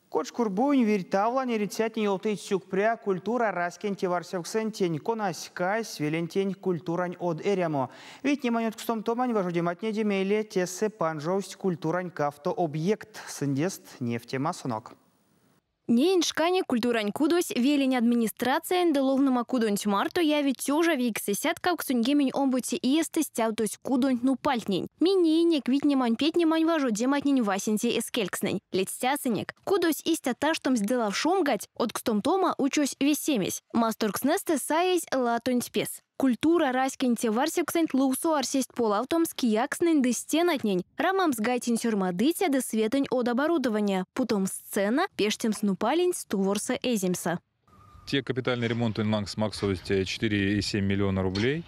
Кочкурбуень Вирь Тавлань эрицятне ёвтыть сюкпря культура раськень теварсевксэнтень, конась казсь велентень культурань од эрямо. Витнемань-одкстомтомань важодематнеде мейле тесэ панжовсть культурань кавто объектт. Сындест невтемасонок. Неень шкане культурань кудось велень администрациянь ды ловнома кудонть марто яви 1982 иестэ стявтозь кудонть нупальтнень. Минь неинек витнемань-петнемань важодематнень васенце эскелькстнэнь. Ледстясынек, кудось истя таштомсь ды лавшомгадсь, одкстомтома учось весемесь. Масторкстнэстэ саезь латонть пес. Культура раськень теварсевксэнть лувсо арсесть полавтомс киякстнэнь ды стенатнень, рамамс гайтень сёрмадыця ды светэнь од оборудования, путомс сцена, пештемс нупаленть стуворсо-эземсэ. Те капитальный ремонтонть лангс максовсть 4,7 миллиона рублей.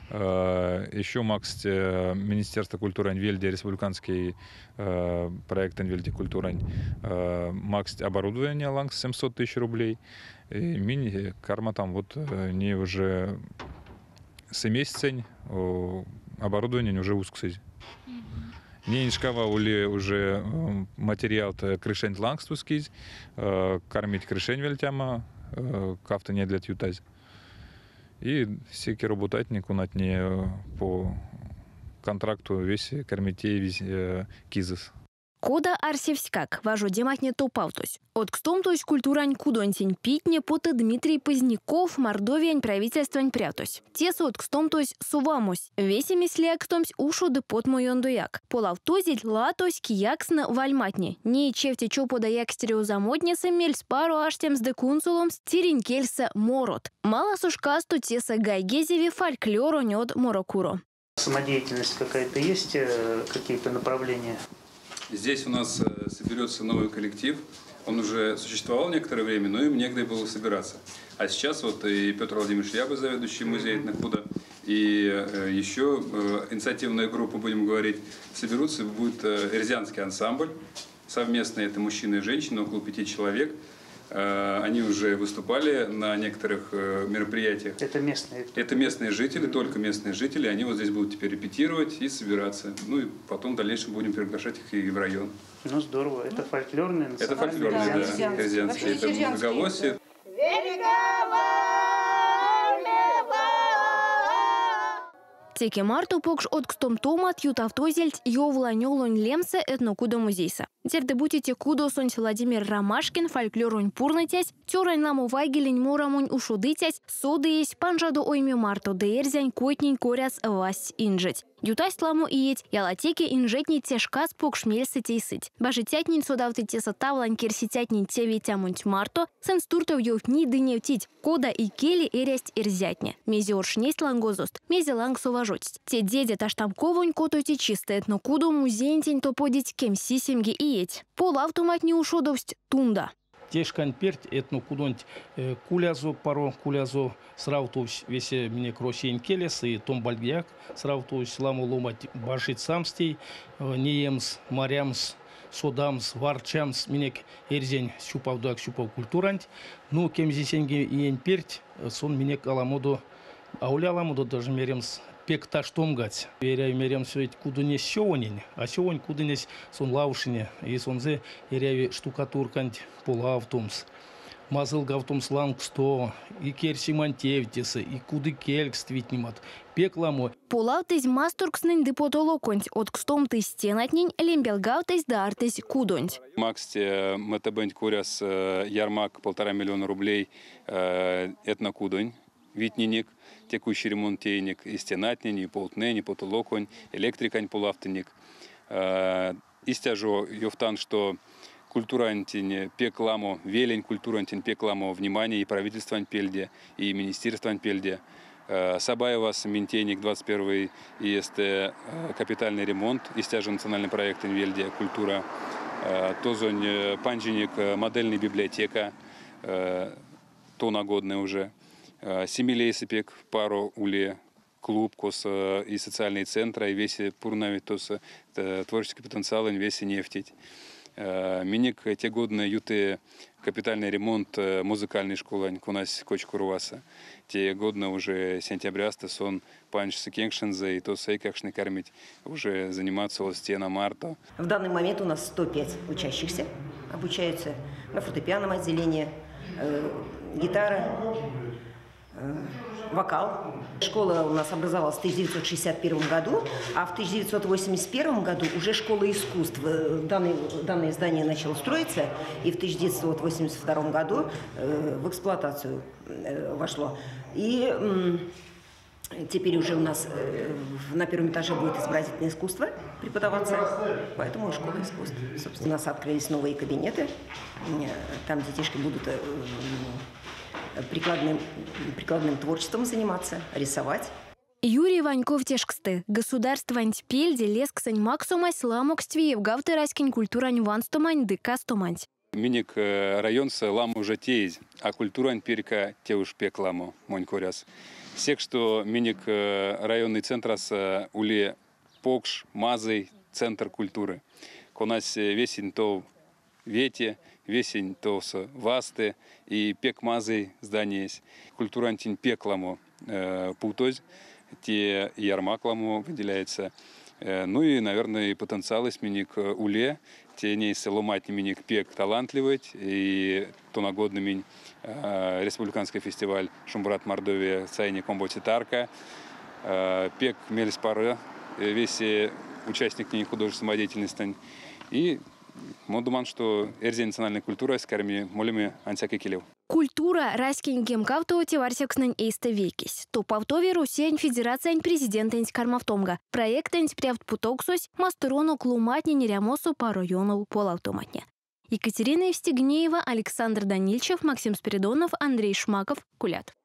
Еще макссть Министерство культурань вельде, республиканский проектэнь вельде культурань, макссть оборудование лангс 700 тысяч рублей. Минь карматам вот ней уже сы месяцень оборудование уже усксызь. Неень шкава ули уже материал крышанть лангс ускизь, кармить крышень вельтямо, кавто недлят ютазь. И секе роботатне, конатне по контракту весе кармить теевезь кизэс. Кода арсевськак, важодематне топавтозь. Одкстомтозь культурань кудонтень питне путы Дмитрий Поздняков, Мордовиянь правительствань прявтось. Тесэ одкстомтозь совамось. Весемесь лиякстомсь ушо ды потмо ёндояк. Полавтозельть латось, киякстнэ, вальматне. Ней чевте чопода якстере озамотнесэ мельспаро аштемс ды кунсоломс тиринь кельсэ морот. Маласо шкасто тесэ гайгезеви фольклоронь од морокуро. Самодеятельность какая-то есть, какие-то направления? Здесь у нас соберется новый коллектив. Он уже существовал некоторое время, но им негде было собираться. А сейчас вот и Петр Владимирович Рябов, заведующий музеем Этнокуда, и еще инициативная группа, будем говорить, соберутся, будет эрзянский ансамбль совместный, это мужчины и женщины, около 5 человек. Они уже выступали на некоторых мероприятиях. Это местные? Это местные жители, только местные жители. Они вот здесь будут теперь репетировать и собираться. И потом в дальнейшем будем приглашать их и в район. Ну здорово. Это фольклорные, Это фольклорные, да, национальные, эрзянские. эрзянские. Это многоголосие. Теке марто покш одкстомтомат ютавтозельть Йовлань Олонь лемсэ этнокудо музейсэ. Зярдо-бути те кудосонть Владимир Ромашкин фольклоронь пурныцясь, цёрань ламо вайгелень морамонь ушодыцясь, содыесь панжадо ойме марто ды эрзянь койтнень коряс вастсь инжеть. Ютасть ламо иеть, ялатеке инжетне те шкас покш мельсэ тей сыть. Бажицятнень содавтыть тесэ тавлань керсицятнень тевветямонть марто, сынст туртов ёвтнить ды невтить, кода икеле эрясть эрзятне. Мезе оршнесть лангозост, мезе лангсо важодсть. Тедеде таштамковонь котоце чистэ этнокудо музеентень топодить 77 иеть. Полавтоматне ушодовсть тунда. Те шканть перть этнокудонть кулязо, паро кулязо сравтовсь весе минек Россиянь келес и томбальгеяк сравтовсь ламо ломать бажить самс тей, неемс, марямс, содамс, варчамс минек эрзянь сюпавдояк сюпав культуранть. Ну, кемзисемге иень перть сон минек аламодо, ауля аламодо даже меремс пек таштомгадсь. Эряви меремс ведь кудынесь сёвонень, а сёвонь кудынесь сон лавшине, и сонзэ эряви штукатурканть полавтомс, мазылгавтомс лангсто, и керсемань тевтнесэ, и кудыкелькст витнемат. Пек ламо. Полавтызь масторкстнэнь ды потолоконть, одкстомтызь стенатнень, лембелгавтызь ды артызь кудонть. Макссть МТБ-нть коряс ярмак полтора миллиона рублей этнокудонь витненик, текущий ремонт теиник, и стенатнень, и полтнень, и потолоконь, электрикань полавтыник. Истя жо ёвтан, что культурантень пек ламо, велень культурантень пек ламо внимания и правительствань пельде, и министерствань пельде. Сабаевас минь теиник 21 иестэ капитальный ремонт, истя жо национальный проект вельде культура. Тозонь панжиник модельная библиотека, тонагодная уже. Семилейсы пек паро уле клуб, косо и социальные центры, и весе пурнавить тосо творческий потенциал, и весе нефтить. Минек те годнэ юты капитальный ремонт музыкальной школань, конась Кочкурвасо. Те годнэ уже сентябрясто сон панжсы кенкшензэ, и тосо эйкакштне кармить уже заниматься стена марто. В данный момент у нас 105 учащихся обучаются на фортепианном отделении, гитара, вокал. Школа у нас образовалась в 1961 году, а в 1981 году уже школа искусств. Данное здание начало строиться, и в 1982 году в эксплуатацию вошло. И теперь уже у нас на первом этаже будет изобразительное искусство преподаваться, поэтому школа искусств. Собственно, у нас открылись новые кабинеты, там детишки будут прикладным творчеством заниматься, рисовать. Юрий Ваньков тешксты. Государстванть пельде лезксэнь максомась ламоксть виевгавты раськень культурань ванстоманть ды кастоманть. Минек районсо ламо уже теезь, а культурань перька те уж пек ламо, монь коряс. Секс, что минек районный центрасо ули покш, мазый центр культуры. Конась весень тов вети, весень тосо васты и пек мазый зданиясь. Культурантень пек ламо путозь, те ярмак ламо выделяется. Ну и, наверное, и потенциалось минек ули, те нейсэ ломантне минек пек талантливойть, и тонагоднэ минь республиканский фестиваль «Шумбрат Мордовия» саинек омбоце тарка. Пек мельспаро весе участниктнень художественной самодеятельности. И мон думан, что эрзянь национальной культурась карми молеме ансяк икелев. Культура раськень кемгавтово теварсевкстнэнь эйстэ вейкесь. Топавтови Россиянь Федерациянь президентэнть кармавтомга. Проектэнть прявт путовксось масторонок ломантнень эрямосо паро ёнов полавтоматне. Екатерина Евстигнеева, Александр Данильчев, Максим Спиридонов, Андрей Шмаков. Кулят.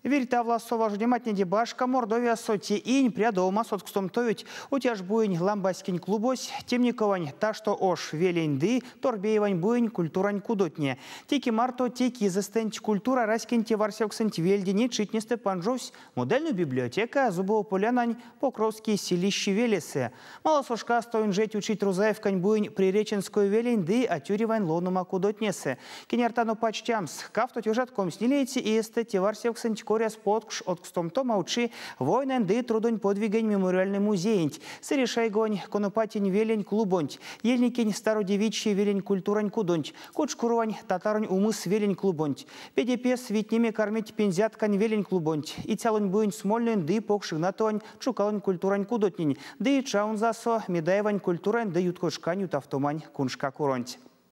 Вирь Тавласо важодематнеде башка Мордовиясо те иенть прядовомас одкстомтовить Отяжбуень Ламбаськень клубось, Темниковань Ташто ош велень ды Торбеевань буень культурань кудотне. Теке марто те кизэстэнть культура раськень теварсевксэнть вельде неть читнестэ панжовсь модельной библиотека Зубова-Полянань Покровский Селищи велесэ. Маласо шкасто инжеть учить Рузаевкань буень Приреченской велень ды Атюрьевань ловнома кудотнесэ. Кеняртано пачтямс 24 иестэ теварсевксэнть коряс покш одкстомтома учи Войнань ды трудонь подвигень мемориальной музеенть, Сыре Шайгань Конопатин велень клубонть, Ельникень Стародевичье велень культурань кудонть, Кочкуровань Татаронь Умыс велень клубонть. Педе-пес витнеме кармить Пензяткань велень клубонть, Ицялонь буень Смольноень ды Покш Игнатовань Чукалонь культурань кудотнень, ды Чаунзасо Медаевань культурань ды юткошкань ютавтомань куншкакуронть.